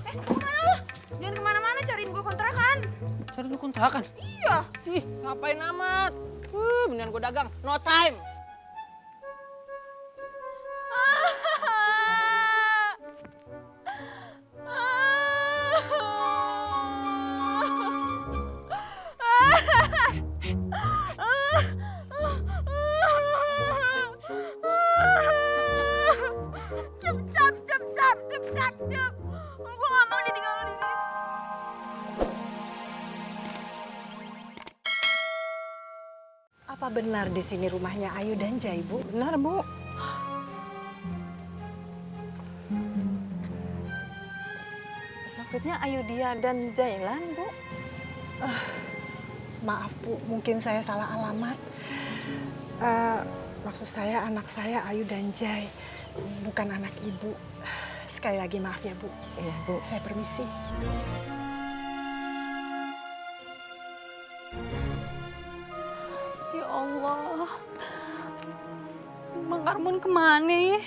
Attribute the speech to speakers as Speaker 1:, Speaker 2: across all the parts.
Speaker 1: Kemana lo? Jangan kemana-mana cariin gue kontrakan.
Speaker 2: Cari lu kontrakan?
Speaker 1: Iya.
Speaker 2: Ih, ngapain amat? Mendingan gue dagang. No time.
Speaker 1: Cep. Gue gak mau ditinggal lo di sini.
Speaker 3: Apa benar di sini rumahnya Ayu dan Jai, Bu?
Speaker 2: Benar, Bu.
Speaker 3: Maksudnya Ayu dia dan Jailan, Bu? Maaf, Bu. Mungkin saya salah alamat. Maksud saya anak saya Ayu dan Jai. Bukan anak Ibu. Sekali lagi maaf ya, Bu.
Speaker 2: Iya, Bu.
Speaker 3: Saya permisi.
Speaker 1: Ya Allah. Bang Karmun kemana ya?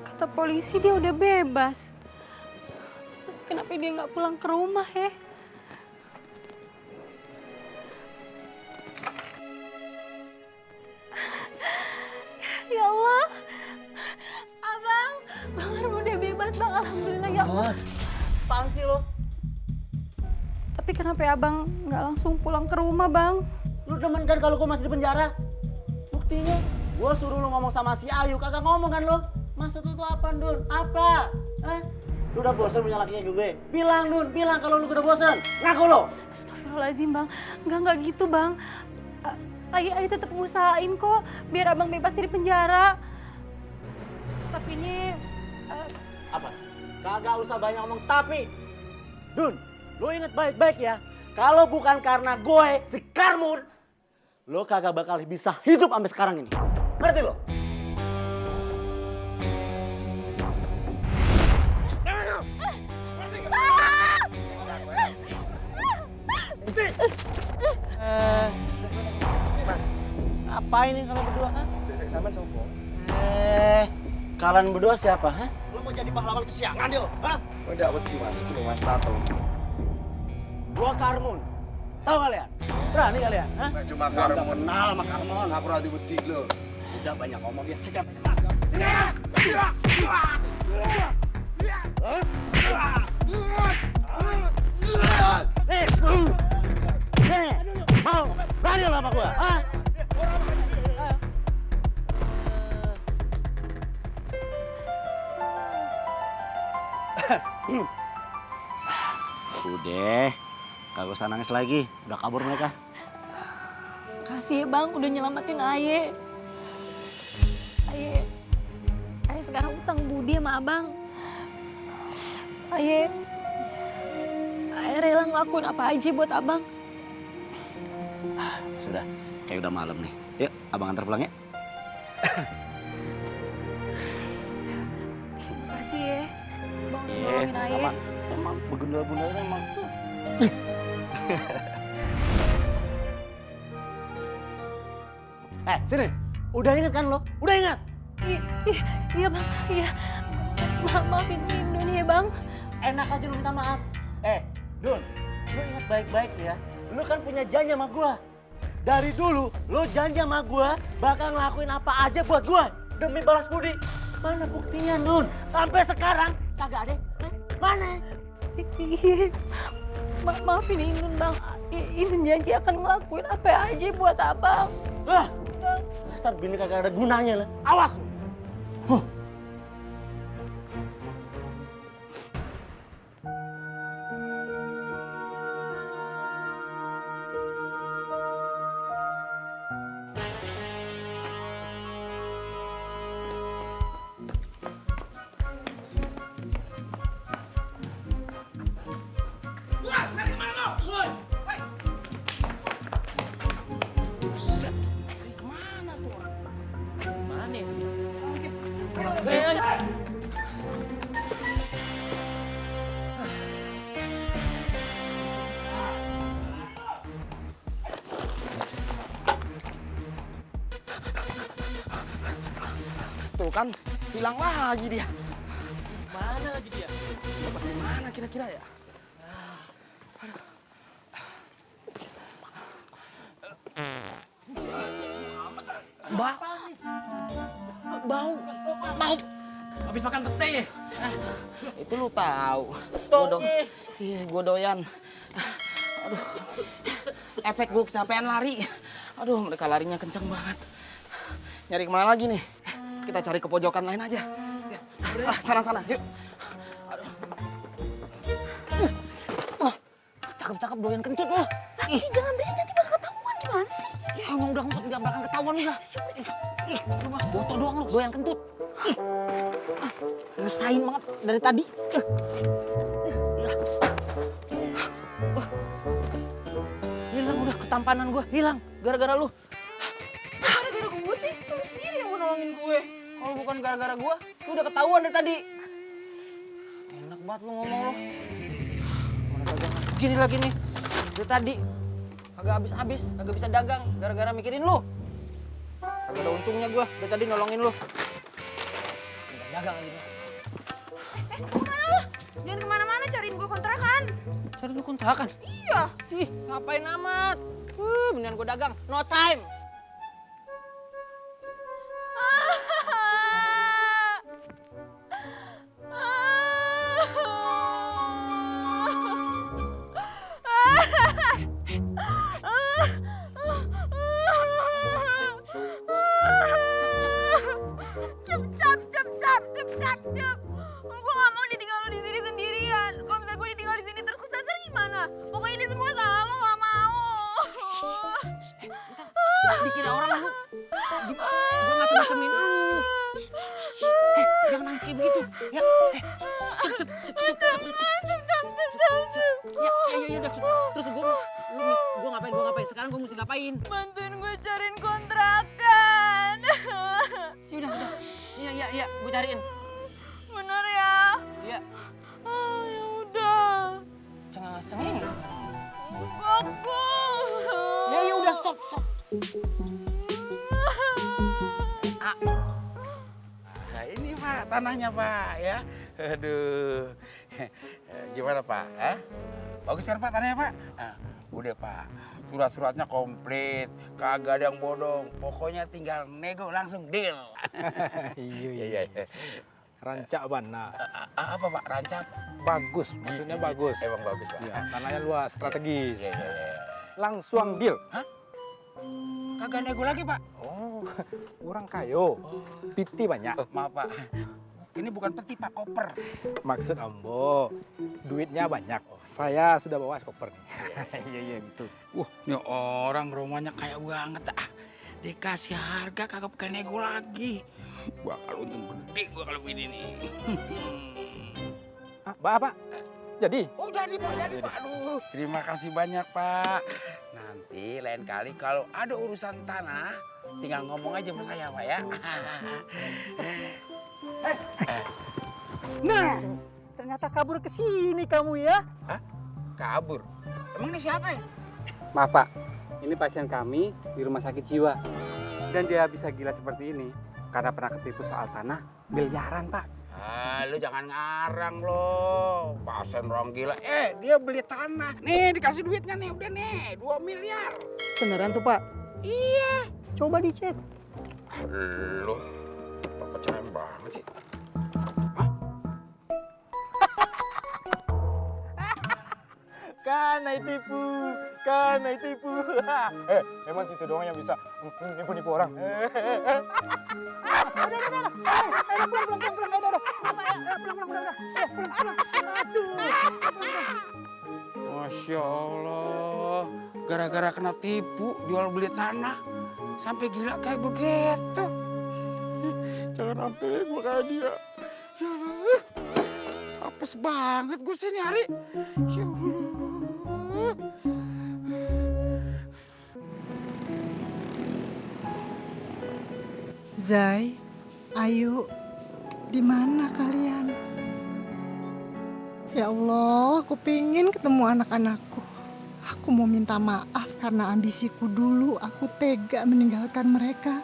Speaker 1: Kata polisi dia udah bebas. Tapi kenapa dia nggak pulang ke rumah ya? Ya Allah. Abang, Bang Karmun udah bebas, Bang. Alhamdulillah ya Allah.
Speaker 2: Apaan sih lo?
Speaker 1: Tapi kenapa ya Abang nggak langsung pulang ke rumah, Bang?
Speaker 4: Lu demen kan kalau gue masih di penjara? Buktinya, gue suruh lu ngomong sama si Ayu, kagak ngomong kan lu? Maksud lu tuh apa, Dun? Apa? Lu udah bosan punya laki kayak gue? Bilang, Dun, bilang kalau lu udah bosan. Ngaku lo?
Speaker 1: Astagfirullahaladzim, Bang. Enggak gitu, Bang. Ayu tetap ngusahain kok biar Abang bebas dari penjara. Tapi ini...
Speaker 4: Apa? Kagak usah banyak ngomong tapi. Dun, lu inget baik-baik ya. Kalau bukan karena gue, si Karmun, lo kagak bakal bisa hidup sampai sekarang ini. Ngerti lo? Mas, ngapain nih kalian berdua?
Speaker 5: Sama sopo.
Speaker 4: Kalian berdua siapa? Lo mau jadi pahlawan kesiangan dia?
Speaker 5: Udah wedi Mas, itu Mas Tato.
Speaker 4: Gua Karmun. Tahu kalian? Berani kalian?
Speaker 5: Nek cuma
Speaker 4: Gua nggak
Speaker 5: Karmun.
Speaker 4: kenal sama Karmun.
Speaker 5: Aku rada wedi lo.
Speaker 4: Udah banyak ngomong ya, sikat. Mau berani lo sama gua? Udah, kagak usah nangis lagi. Udah kabur mereka.
Speaker 1: Kasih ya, Bang, udah nyelamatin Aye. Aye sekarang utang budi sama Abang. Aye rela ngelakuin apa aja buat Abang.
Speaker 4: Sudah, kayak udah malam nih. Yuk, abang antar pulang ya.
Speaker 1: Makasih ya. Bang,
Speaker 4: Iya,
Speaker 1: nolongin
Speaker 4: sama-sama.
Speaker 1: Aye.
Speaker 4: Emang begundal-gundalnya emang. Sini. Udah ingat kan lo? Udah ingat?
Speaker 1: Iya Bang, iya. Maafin Dun ya Bang.
Speaker 4: Enak aja lu minta maaf. Dun, lu ingat baik-baik ya. Lu kan punya janji sama gua. Dari dulu, lu janji sama gua bakal ngelakuin apa aja buat gua. Demi balas budi. Mana buktinya, Dun? Sampai sekarang kagak ada. Mana?
Speaker 1: Iya. Maafin Indun Bang. Indun janji akan ngelakuin apa aja buat Abang.
Speaker 4: Wah,
Speaker 1: Bang.
Speaker 4: dasar bini kagak ada gunanya lah. Awas lu.
Speaker 5: Tuh kan, hilang lagi dia.
Speaker 2: Mana lagi dia?
Speaker 5: Mana kira-kira ya?
Speaker 2: Bau.
Speaker 4: Habis makan pete.
Speaker 2: Itu lu tahu. Gua doyan. Aduh. Efek gua kecapean lari. Aduh, mereka larinya kencang banget. Nyari kemana lagi nih? Kita cari ke pojokan lain aja. Ya. Sana, yuk. Aduh. Cakep-cakep doyan kentut lo.
Speaker 1: Ih, jangan berisik nanti bakal ketahuan. Gimana sih?
Speaker 2: Ya emang udah nggak bakal ketahuan udah. Ih, lu mah boto doang lu, doyan kentut. Ih, nyusahin banget dari tadi. Hilang udah ketampanan gue, hilang gara-gara lu.
Speaker 1: Gara-gara gue sih, lu sendiri yang mau nolongin gue.
Speaker 2: Kalau bukan gara-gara gue udah ketahuan dari tadi. Enak banget lu ngomong lo. Mana kagak gini lagi nih. Dari tadi kagak habis-habis, kagak bisa dagang gara-gara mikirin lu. Kagak ada untungnya gue dari tadi nolongin lu. Nggak dagang lagi nih.
Speaker 1: Kemana lu? Jangan kemana-mana cariin gue kontrakan.
Speaker 2: Cari lu kontrakan?
Speaker 1: Iya.
Speaker 2: Ih, ngapain amat? Beneran gue dagang. No time.
Speaker 1: Cep. Gue gak mau ditinggal lu di sini sendirian. Kalau misalnya gue ditinggal di sini terus kesasar gimana? Pokoknya ini semua salah lo, gak mau.
Speaker 2: Dikira orang lu. Gue macem-macemin lu. Jangan nangis kayak begitu. Ya, cep. Ya udah. Terus gue ngapain? Sekarang gue mesti ngapain?
Speaker 1: Bantuin gue cariin kontrakan.
Speaker 2: Ya udah. Iya, gue cariin.
Speaker 1: Bener ya?
Speaker 2: Iya.
Speaker 1: Ya udah.
Speaker 2: Cengang-cengeng sekarang.
Speaker 1: Aku.
Speaker 2: Ya udah stop.
Speaker 6: Nah ini Pak, tanahnya Pak ya. Aduh, gimana Pak? Bagus kan Pak tanahnya Pak? Nah, udah Pak, surat-suratnya komplit, kagak ada yang bodong. Pokoknya tinggal nego langsung deal.
Speaker 7: Iya. Rancak Bana.
Speaker 6: Apa Pak, rancak?
Speaker 7: Bagus, maksudnya bagus.
Speaker 6: Emang bagus Pak.
Speaker 7: Iya, tanahnya luas, strategis.
Speaker 6: Iya.
Speaker 7: Langsung deal.
Speaker 6: Hah? Kagak nego lagi Pak?
Speaker 7: Oh, orang kayo. Piti banyak.
Speaker 6: Maaf Pak, ini bukan peti Pak, koper.
Speaker 7: Maksud Ambo, duitnya banyak. Saya sudah bawa koper nih. Iya gitu.
Speaker 6: Wah, ini orang rumahnya kaya banget ah. Dikasih harga kagak pakai nego lagi. Bakal untung gede gua kalau begini nih.
Speaker 7: Pak. Jadi?
Speaker 6: Oh jadi Pak. Aduh, terima kasih banyak Pak. Nanti lain kali kalau ada urusan tanah, tinggal ngomong aja sama saya Pak ya.
Speaker 4: Nah, ternyata kabur ke sini kamu ya.
Speaker 6: Hah? Kabur? Emang ini siapa ya?
Speaker 8: Maaf Pak, ini pasien kami di rumah sakit jiwa. Dan dia bisa gila seperti ini karena pernah ketipu soal tanah miliaran Pak.
Speaker 6: Lu jangan ngarang lo. Pasien orang gila. Dia beli tanah. Nih dikasih duitnya nih, udah nih 2 miliar.
Speaker 4: Beneran tuh Pak?
Speaker 6: Iya.
Speaker 4: Coba dicek.
Speaker 6: Lu kepercayaan banget sih.
Speaker 7: Kan tipu. Memang situ doang yang bisa nipu orang.
Speaker 6: Masya Allah, gara-gara kena tipu jual beli tanah sampai gila kayak begitu. Jangan sampai gue kayak dia. Ya Allah, apes banget gue sini hari. Ya Allah.
Speaker 3: Zai, Ayu, di mana kalian? Ya Allah, aku pengen ketemu anak-anakku. Aku mau minta maaf karena ambisiku dulu aku tega meninggalkan mereka.